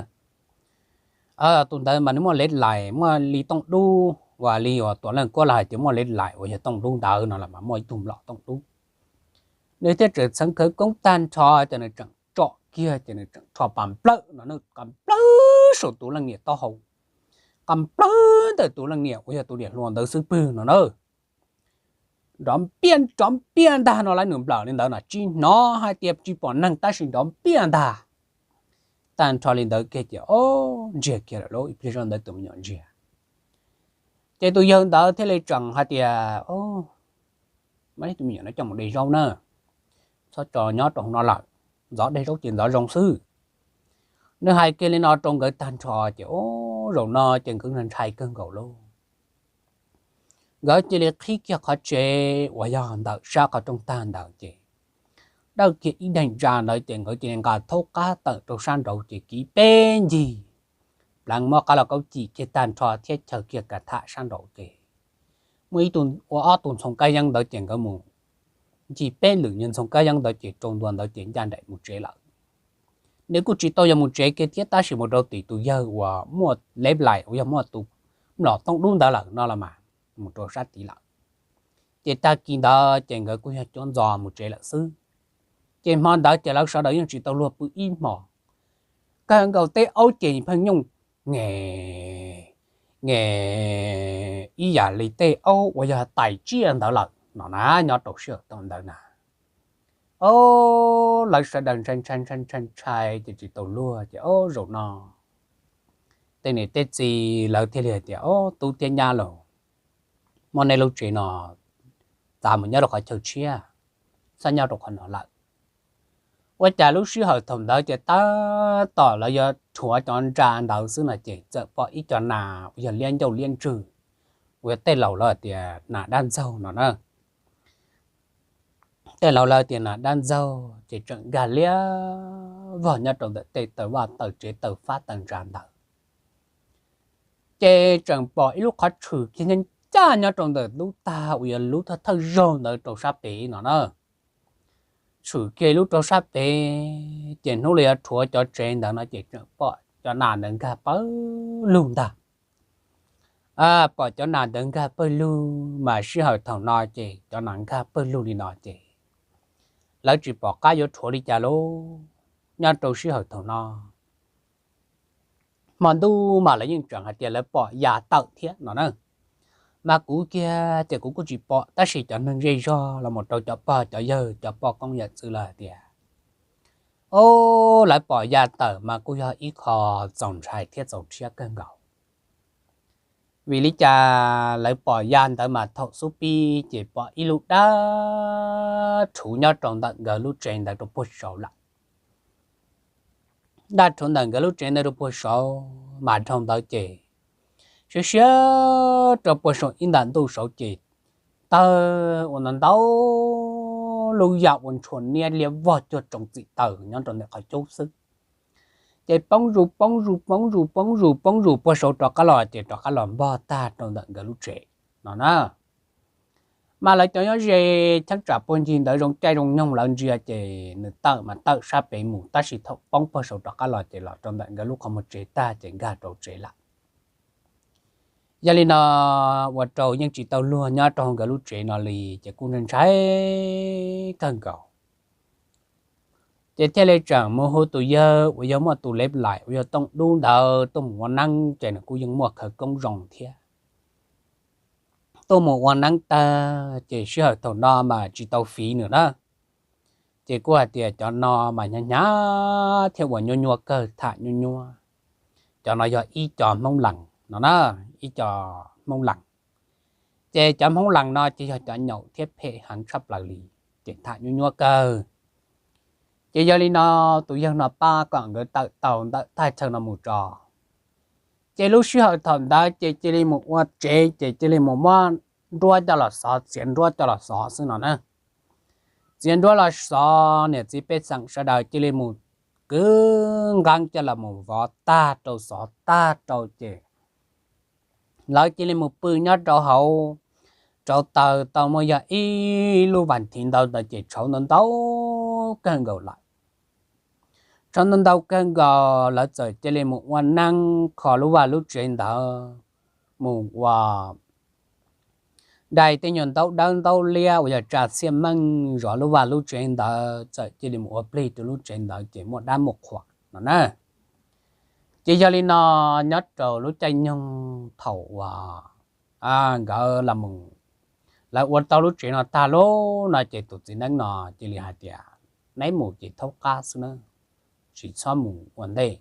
Tus ntawd mas nws muaj lev lais muaj li tooj dub, uas li uas tuam leej kuab los hais tias muaj lev lais uas yog tooj dub ntawd no los mas muaj ib tug mlom tooj dub. Nws thiaj tseem txheev khawv koob tag nrho ces nws tseem tsom kiag ces nws tseem rho pas nplawm no na, qa nplawg saum tus leej niam taub hau, qa nplawg ntawm tus leej niam uas yog tus niam hluas ntawd xub pwg no na. Nrov npiaj nrov npiaj ntag no, lawv nws nplawm li ntawd no tsis hnov hais tias tsis pom neeg tab sis nrov npiaj ntag. Tag nrho li ntawd kiag ces o, ntsiag kiag lawm lauj, ib pliag zoj ntawd tus me nyuam ntsiag. Ces tus yawg ntawd thiaj li tseem hais tias, o, muab tus me nyuam no coj mus de zaub na, txhob tso nyob rau hauv no lawm, ntxov de zaub ces ntxov zoo xwb. Nws hais kiag li no rau nkawd tag nrho ces o, zaum no ces nkawd ntshai kawg nkaus lauj. Nkawd cia li qhib kiag qhov tsev uas yog ntawm sab qhov rooj tag ntawd ces dawj kiag ib daim ntsa ntawd ces nkawd cia li nqa thaub qab tawm rau sab nraud ces kiv peb ncig, pleev muab qab los kaub cim kiag tag nrho thiab chaw kiag ka tham sab nraud ces muaj ib tug ua ob tug ntxhoo kab yeeb ntawd ces nkawd mus ncig peb lwm nyuag ntxhoo kab yeeb ntawd ces rau ntua ntawd ces ncaj nraim mus tsev lawm. Nws kuj tsis tau yog mus tsev kiag thiab tab sis mus rau tim tus yawg uas muaj lev lais uas yog muaj tus mlom tooj dub ntawd lawm no los mas mus rau sab tid lawm. Ces tag kis ntawd ces nkawd kuj yog cuab ntxo mus tsev lawm xwb. Ces hmo ntawd ces lawv sawv daws yeej tsis tau luag pw ib hmos. Kawg nkaus tej aub ces pheej nyooj nge, nge ib yam li tej aub uas yog tais tsiaj ntawd lawm no na, nyob rau sij hawm thaum ntawd na. O, lawv sawv daws ntshai ntshai ntshai ntshai ntshai ces tsis tau luag ces o, zaum no tej niam tej txiv lawv thiaj li hais tias, o, tub thiab nyab lauj, muab nej lub tsev no txav mus nyob rau qhov chaw tshiab, txhob nyob rau qhov no lawm. Ua cas lub sij hawm thaum ntawd ces tab tom lawv yuav rhuav cov ntsa ntawd xwb no ces txawm pom ib co nas uas yog liab ncauj liab ntswg, uas yog tej laus lawv tias nas dab ntxaug no na. Tej laus lawv tias nas dab ntxaug ces tseem nkag liab vog nyob rau ntawm tej taw vaj taw tsev taw fab taw ntsa ntawd. Ces tseem pom ib lub qhov tshwm kiag ncaj ncaj nyob rau ntawm lub tag uas yog lub thawj thawj zaug ntawd rau sab pem no na. Tshwm kiag lub rau sab pem ces hnub li yuav rhuav cov tsev ntawd no ces tseem pom cov nas ntawd nkag pawg lug ntag. Pom cov nas ntawd nkag pawg lug mas sij hawm thaum no ces cov nas nkag pawg lug li no ces lawv tsis pom qab yuav rhuav li cas lauj. Nyob rau sij hawm thaum no hmo ntuj mas lawv yeej tseem hais tias lawv pom ya tawm thiab no na. Mas kuv kiag ces kuv kuj tsis pom tab sis cov neeg zej zog los mus rau cov pog cov yawg cov poj koob yawm txwv lawv hais tias, o, lawv pom ya tawm mas kuj yog ib qho txaus ntshai thiab txaus rhiab kawg nkaus. Vim li cas lawv pom ya ntawd mas thaum xub pib ces pom ib lub daj rhuv nyob rau ntawm nkawd lub tsev ntawd rau puag saud lawm. Daj rhuv ntawm nkawd lub tsev ntawd rau puag saud mas dhau ntawd ces siab siab rau puag saum ib nta ntuj saud ces tawg ua ntau ntau lub yam ua ntshua niab liab vog cuag tsoos txim taws nyob rau ntawm qhov cub xwb. Ces poob zus poob zus poob zus poob zus poob zus puag saud rov qab los ces rov qab los npog tag rau ntawm nkawd lub tsev no na. Mas lawv cov nyob ze cheeb tsam puag ncig ntawd zoo caij zoo nyoog lawv ntsia ces nws tawm mas tawm sab pem mus tab sis thaum poob puag saud rov qab los ces los rau ntawm nkawd lub qhov muag tsev tag ces nkag rau tsev lawm. Yog li no ua rau yeej tsis tau luag nyob rau nkawd lub tsev no li ces kuj ntshai ntshai kawg nkaus. Ces thiaj li tseem mus hu tus yawg uas yog muaj tus lev lais uas yog tooj dub ntawd tuaj mus ua neeb ces nws kuj yeej muaj khawv koob zoo thiab. Tuaj mus ua neeb tag ces sij hawm thaum no mas tsis tau fiv nws na. Ces kuj hais tias cov no mas hnyav hnyav thiab ua nyuaj nyuaj kawg tham nyuaj nyuaj. Cov no yog ib co Hmoob Lees no na, ib co Hmoob Lees. Ces cov Hmoob Lees no ces yog cov nyaum thiab phem heev tshaj plaws li, ces tham nyuaj nyuaj kawg. Ces yog li no tus yawg no pab kom nkawd tawm tau ntawm thaj chaw no mus tso. Ces lub sij hawm thaum ntawd ces cia li mus ua tsev ces cia li mus muab nruab coj los xov, txiav nruab coj los xov xwb no na. Txiav nruab los xov, niam txiv pej xeem sawv daws cia li mus kwv nqeeb coj los mus vov tag rau xov tag rau ces lawv cia li mus pw nyob rau hauv tsauv taws tau muaj yog ib lub vas thiv ntawd ntawd ces tshauv ntau ntau kawg nkaus lawm. Tshauv ntau ntau kawg nkaus lawv txawm cia li mus ua neeb kho lub vaj lub tsev ntawd, mus ua dai tej nyuag ntaub dawb ntaub liab uas yog tsa txhiaj meej zov lub vaj lub tsev ntawd txawm cia li mus ua plig rau lub tsev ntawd ces muaj dab muaj qhuas no na. Ces yog li no, nyob rau lub caij nyoog thaum uas nkawd los mus, lawv ua tau lub tsev no tag lub no ces tus txiv neeb no cia li hais tias, neb mus ces thaub qab xwb na, tsis txhob mus ua ntej.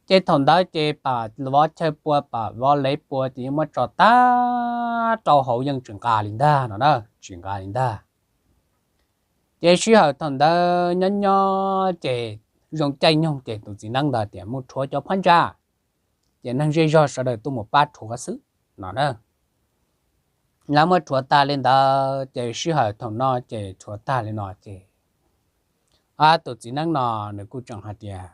Ces thaum ntawd ces pam vov chaw pua pam vov lev pua ces yeej muab tso tag rau hauv yeej tsis nqa li ntag no na, tsis nqa li ntag. Ces sij hawm thaum ntawd nyob nyob ces zoo caij nyoog ces tus txiv neeb ntawd tias mus rhuav cov phab ntsa, ces neeg zej zog sawv daws tuaj mus pab rhuav xwb no na. Lawv muab rhuav tag li ntawd ces sij hawm thaum no ces rhuav tag li no ces tus txiv neeb no nws kuj tseem hais tias,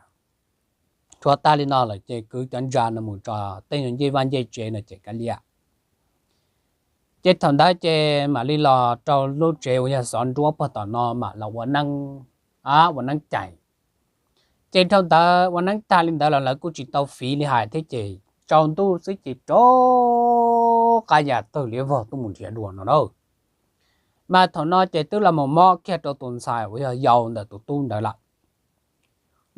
rhuav tag li no lawm ces kwv cov ntsa no mus tso tej nyuag ncej vaj ncej tsev no ces kav liam. Ces thaum ntawd ces mam li los rau lub tsev uas yog xov nruab puag tom no mam los ua neeb, ua neeb cais. Ces dhau ntawd ua neeb tag li ntawd los lawv kuj tsis tau fiv li hais thiab ces tsaus ntuj xwb ces rov qab yam tawg liab vog tuaj mus nrhiav dua no na. Mas thaum no ces twb los mus mob kiag rau tus ntxhais uas yog yau ntawm tus tub ntawd lawm.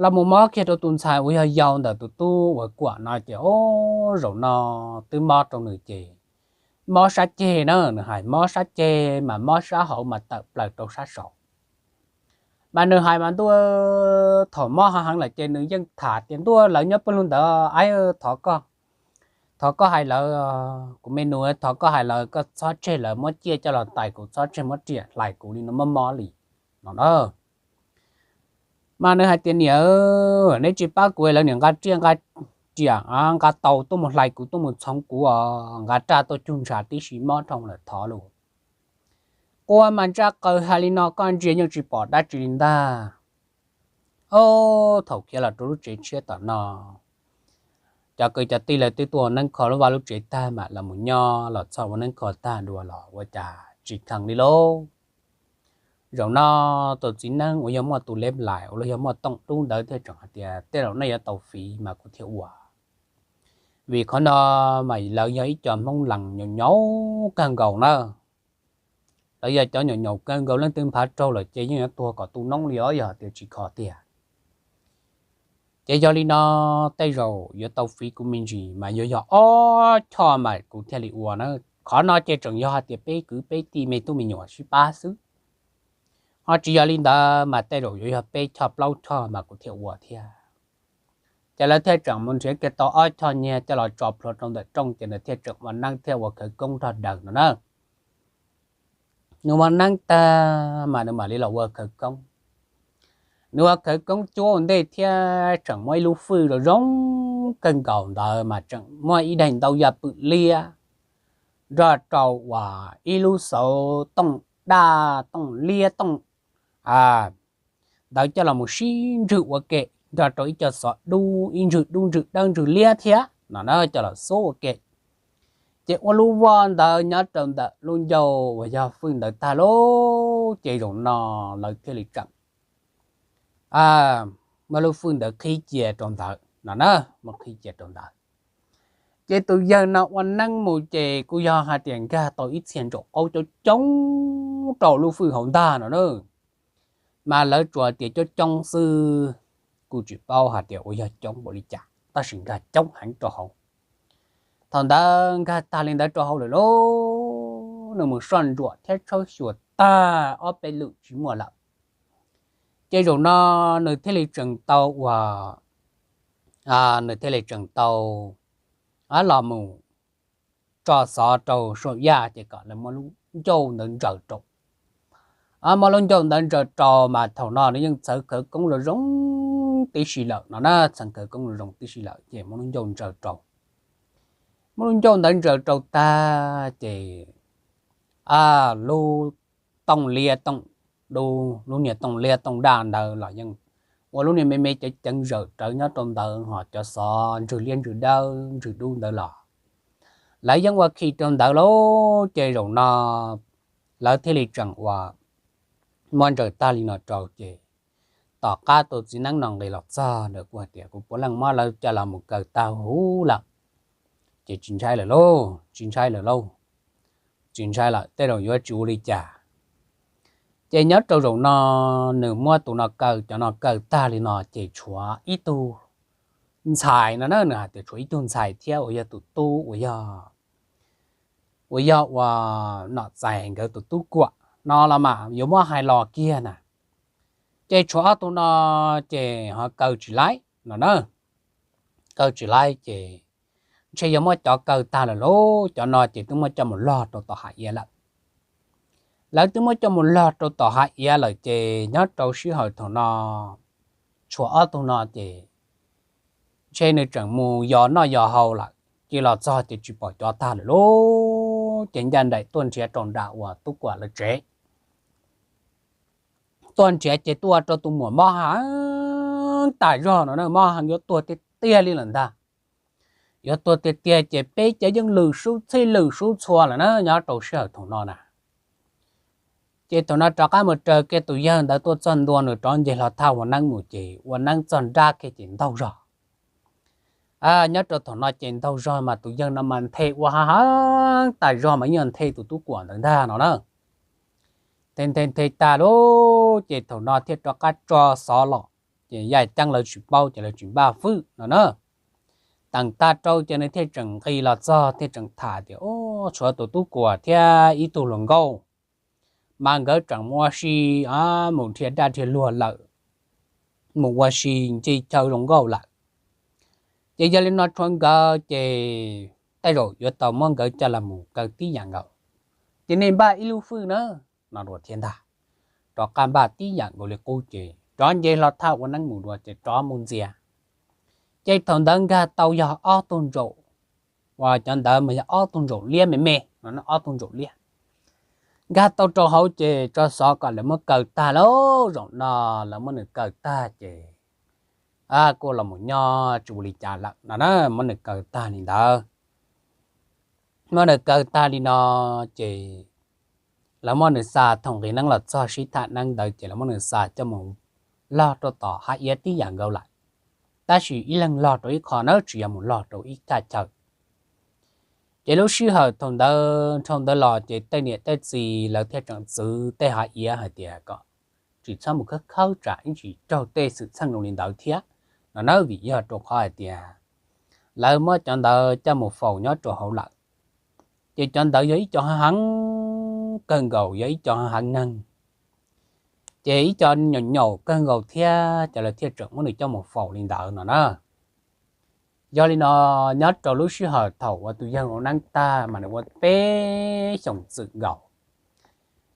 Los mus mob kiag rau tus ntxhais uas yog yau ntawm tus tub uas kuam no ces o, zaum no twb mob rau nws ces mob sab ceg na, nws hais mob sab ceg mas mob sab hauv mas tawm plaws rau sab saud. Mas nws hais mas ntuj, thaum mob heev heev lawm ces nws yeej tham tias ntuj lawv nyob pawg lug ntawd, aib, thov koj, thov koj hais lawv, kuv me nus, thov koj hais lawv koj txhob tseg lawv muab ciaj coj los tais kuv, txhob tseg muab riam hlais kuv li no mob mob li no na. Mas nws hais tias niam, neb tsis pab kuv lawv niam nqa riam, nqa riam, nqa tau tuaj mus hlais kuv, tuaj mus txhoov kuv os, nqa raj tuaj cug ntshav tib si mob dhau lawm thov lauj. Quaj mas ntsaj qaws hais li no koj ntsia yeej tsis pom dab tsi li ntag. Ob, thaum khiav los rau lub tsev tshiab tom no, cov kwv cov tij lawv twb tuaj ua neeb kho lub vaj lub tsev tag mam los mus nyob los txog ua neeb kho tag dua los ua cas tsis kheev li lauj. Zaum no tus txiv neeb uas yog muaj tus leb lais uas los yog muaj tooj dub ntawd thiaj tseem hais tias tej zaum nej yuav tau fiv mas kuv thiaj ua. Vim qhov no mas lawv yog ib co Hmoob Lees nyaum nyaum kawg nkaus na. Lawv yog cov nyaum nyaum kawg nkaus, leej twg nphav raug lawm ces yeej yuav tuag kom tu noob li os yog tias tsis kho tiag. Ces yog li no tej zaum yuav tau fiv kuv me ntsis mas yuav yog ob choj mas kuv thiaj li ua na. Qhov no ces tseem yog hais tias peb kwv peb tij me tub me nyuam sib pab xwb. Ho tsis yog li ntawd mas tej zaum yuav yog peb choj plaub choj mas kuv thiaj ua thiab. Ces lawv thiaj tseem mus nrhiav kiag tau ob choj nyiaj coj los tso plhuav rau ntawm rooj ces nws thiaj tseem ua neeb thiab ua khawv koob nrog daws no na. Nws ua neeb tag mas nws mam li los ua khawv koob. Nws ua khawv koob cuab ua ntej thiab tseem muaj ib lub fwj zoo zoo kawg nkaus ntawd mas tseem muaj ib daim ntau yaj pwm liab nrog rau uas ib lub xauv tooj daj tooj liab tooj ntawd coj los mus sib ntswg ua ke nrog rau ib co xov dub, ib ntswg dub ntswg dawb ntswg liab thiab no na coj los xub ua ke. Ces ua lub voj ntawd nyob rau ntawm lub ncauj uas yog fwj ntawd tag lauj, ces zaum no lawv thiaj li tseem muab lub fwj ntawd qhib cia rau ntawd no na, muab qhib cia rau ntawd. Ces tus yawg no ua neeb mus ces kuj yog hais tias nkag tau ib txhia ntsaum qaub coob coob rau lub fwj hauv ntag no na. Mas lawv tsuas tias coob coob xwb, kuj tsis paub hais tias ua yog coob npaum li cas tab sis nkag coob heev rau hauv. Thaum ntawd nkag tag li ntawd rau hauv lawm lauj, nws mus soj ntsuam thiab tshawb xyuas tag ob peb lwm tsis muaj lawm. Ces zaum no nws thiaj li tseem tau uas, nws thiaj li tseem tau los mus tso xov rau saum yaj ces kom lawv muab lub ncauj ntawd ntsaws rau. Muab lub ncauj ntawd ntsaws rau mas thaum no nws yeej txhawv khawv koob zoo zoo tib si lawm no na, txhawv khawv koob zoo zoo tib si lawm ces muab lub ncauj ntsaws rau. Muab lub ncauj ntawd ntsaws rau tag ces lub tooj liab tooj dub, lub niag tooj liab tooj daj ntawd los yeej ua lub niag me me ceev ceev zawm rawv nyob rau ntawd, ho cov xov ntswg liab ntswg dawb ntswg dub ntawd los lawv yeej ua khi rau ntawd lauj. Ces zaum no lawv thiaj li tseem uas muab ntsaws tag li no rau ces tom qab tus txiv neeb no nqis los txog ntawd kuj hais tias kuv puav leej muab lawv coj los mus kaw tag huv lawm, ces tsis ntshai lawm lauj, tsis ntshai lawm lauj. tsis ntshai lawm, tej zaum yuav tsis ua li cas. Ces nyob rau zaum no nws muab tus no kaw, cov no kaw tag li no ces tshuav ib tug ntxhais no na, nws hais tias tshuav ib tug ntxhais thiab uas yog tus tub uas yog, uas yog ua nom txais nkawd tus tub kuam no los mas yuav muab hais los kiag na. Ces tshuav ob tug no ces ho kaw tsis laib no na, kaw tsis laib ces ntshe yog muab cov kaw tag lawm lauj, cov no ces twb muab coj mus log rau tom hav iav lawm. Lawv twb muab coj mus log rau tom hav iav lawm ces nyob rau sij hawm thaum no tshuav ob tug no ces ntshe nws tseem mus yos noj yos haus lawm, ces los txog ces tsis pom cov tag lawm lauj, ces ncaj nraim tuaj nrhiav rau nram uas tub kuam lawv tsev. Tuaj nrhiav ces tuaj ua rau tus muam mob heev tas zog no na, mob heev yuav tuag tiag tiag li lawm ntag. Yuav tuag tiag tiag ces peb cov yeej lwm sub txhij lwm sub txhua lawm na nyob rau sij hawm thaum no na. Ces thaum no rov qab mus raws kiag tus yawg ntawd tuaj txog ntua, nws rov nce hlo thaj ua neeb mus ces ua neeb txog nrab kiag ces ntaug zog. Nyob rau thaum no ces ntaug zog mas tus yawg no mas nthe ua heev tas zog mas yeej nthe tus tub kuam ntawd ntag no na. Nthe nthe nthe tag lauj ces thaum no thiaj rov qab tso xov los, ces yaj ceeb lawv tsis paub ces lawv tsis npaj fwj no na. Teem tag rau ces nws thiaj tseem nqis los txog thiaj tseem tham tias, Tshuav tus tub kuam thiab ib tug hluas nkauj, mas nkawd tseem mus ua si, mus nrhiav daj nrhiav luag lawm, mus ua si nce chaw zoo nkauj lawm. Ces yog li no tshuav nkawd ces tej zaum yuav tau muab nkawd coj los mus kaw tib yam nkaus. Ces nej npaj ib lub fwj na, no dua thiab ntag. Rov qab npaj tib yam nkaus li qub ces rov nce hlo thaj ua neeb mus dua ces rov mus ntxias. Ces thaum ntawd nkag tau yog ob tug ntsaum, uas cov ntawd mas yog ob tug ntsaum liab me me no, ob tug ntsaum liab. Nkag tau rau hauv ces tso xov kom lawv muab kaw tag lauj, zaum no lawv muab nws kaw tag ces kuj los mus nyob tsis ua li cas lawm no na, muab nws kaw tag li ntawd. Muab nws kaw tag li no ces lawv muab nws xa, thaum nqis neeb los txog sib tham neeb ntawd ces lawv muab nws xa coj mus log rau tom hav iav tib yam nkaus lawm, tab sis ib leeg log rau ib qho na, tsis yog mus log rau ib thaj chaw. Ces lub sij hawm thaum ntawd dhau ntawd los ces tej niam tej txiv lawv thiaj tseem txwv tej hav iav hais tias kom tsis txhob mus khawb khawb tsam ib ntsis raug tej xwm txheej zoo li ntawd thiab no na, vim yog rau qhov hais tias lawv muab cov ntawd coj mus faus nyob rau hauv lawm. Ces cov ntawd yog ib co heev kawg nkaus, yog ib co heev neeg, ces ib co nyaum nyaum kawg nkaus thiab ces lawv thiaj tseem muab nws coj mus faus li ntawd no na. Yog li no, nyob rau lub sij hawm thaum uas tus yawg ua neeb tag mas nws ua peb xyoos txwm nkaus,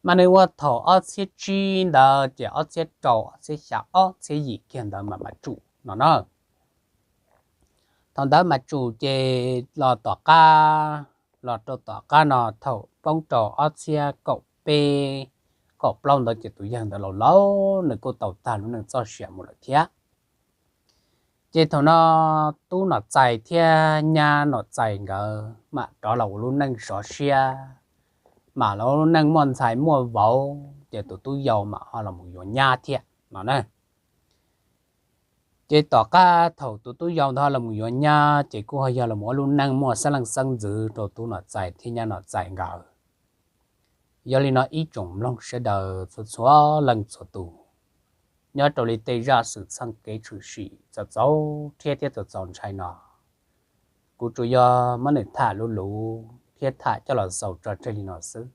mas nws ua thaum ob txhiab tsib ntawd ces ob txhiab rau, ob txhiab xya, ob txhiab yim kiag ntawd mas mam tsum no na. Thaum ntawd mas tsum ces los tom qab, los rau tom qab no thaum poob rau ob txhiab kaum peb kaum plaub ntawd ces tus yawg ntawd laus laus nws kuj tau tag lub neej txoj sia mus lawm thiab. Ces thaum no tub nom txais thiab nyab nom txais nkawd mam rov los ua lub neej sov siab, mam los ua lub neej muaj ntxhais muaj vauv ces tus tub yau mam ho los mus yuav nyab thiab no na. Ces tom qab thaum tus tub yau ntawd ho los mus yuav nyab ces kuj ho yog los ua lub neej muaj xeeb leej xeeb ntxwv rau tub nom txais thiab nyab nom txais nkawd. Yog li no ib tsoom mloog sawv daws txhua txhua leej txhua tus, nyob rau li tej zaj xwm txheej kev tshwm sim txaus txaus rhiab thiab txaus txaus ntshai no, kuv tsuas yog muab nws tham luv luv thiab tham coj los xaus tso tseg li no xwb.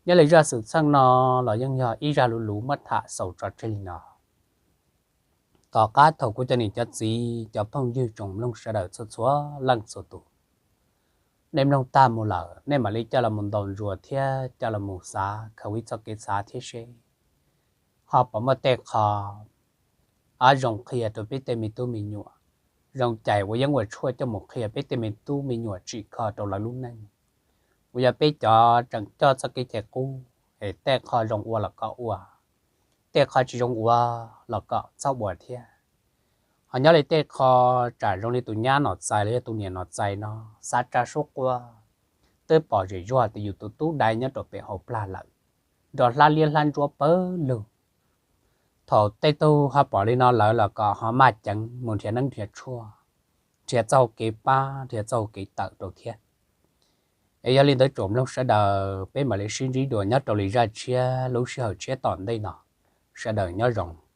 Nyob li zaj xwm txheej no los yeej yog ib zaj luv luv muab tham xaus tso tseg li no. Tom qab thaum kuv cov niam cov txiv cov phooj ywg tsoom mloog sawv daws txhua txhua leej txhua tus, nej mloog tag mus lawm nej mam li coj los mus ntaus ntsuas thiab coj los mus xav khaws ib txoj kev xav thiab seb ho puas muaj tej qho av zoo qhia rau peb tej me tub me nyuam, zoo cais ua yeeb ua tshuaj coj mus qhia peb tej me tub me nyuam tsim kho rau lawv lub neej, uas yog peb cov tseem coj txoj kev cai qub es tej qho zoo ua los kom ua, tej qho tsis zoo ua los kom txhob ua thiab. Ho nyob li tej qho tsam zoo li tus nyab nom txais los yog tus niam nom txais no xav tsa suab quaj, twb pom zem zuag tias yus tus tub dai nyob rau pem hauv plag lawm, nrog hlab liab hlab ntsuab pawg lug. Thaum tej tug ho pom li no lawm los kom ho maj ceev mus nrhiav neeb nrhiav tshuaj, nrhiav txoj hau kev pab nrhiav txoj hau kev tawm rau thiab. Es yog li ntawd tsoom mloog sawv daws, peb mam li sib ntsib dua nyob rau li zaj tshiab lub sij hawm tshiab tom ntej no. Sawv daws nyob zoo.